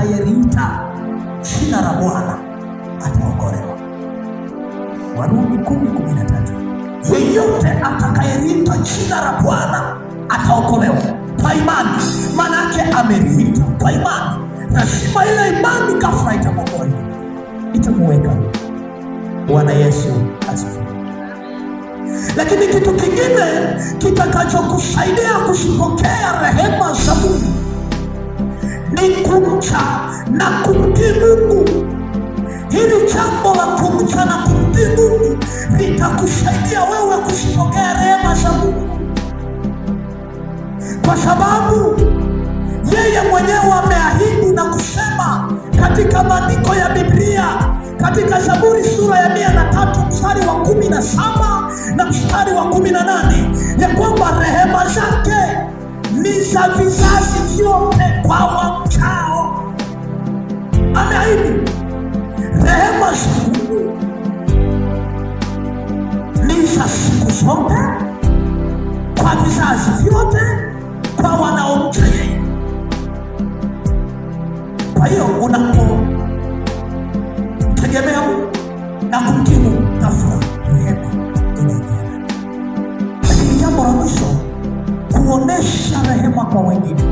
atakayeliita jina la Bwana ataokolewa. Warumi 10:13. Yeyote atakayeliita jina la Bwana ataokolewa kwa imani. Maana yake ameliita kwa imani, lazima ile imani ghafla itamwokoa, itamuweka. Bwana Yesu asifiwe. Lakini kitu kingine kitakachokusaidia kuzipokea rehema za Mungu ni kumcha na kumtii Mungu. Hili jambo la kumcha na kumtii Mungu litakusaidia wewe kuzipokea rehema za Mungu, kwa sababu yeye mwenyewe ameahidi na kusema katika maandiko ya Biblia, katika Zaburi sura ya 103 mstari wa 17 na mstari wa 18 ya kwamba rehema zake ni za vizazi vyote kwa wamchao. Ameahidi rehema za Mungu ni za siku zote kwa vizazi vyote kwa wanaomcha yeye. Kwa hiyo unapomtegemea Mungu na kumtii Mungu, ghafla rehema inaingia. Lakini jambo la mwisho, kuonesha rehema kwa wengine.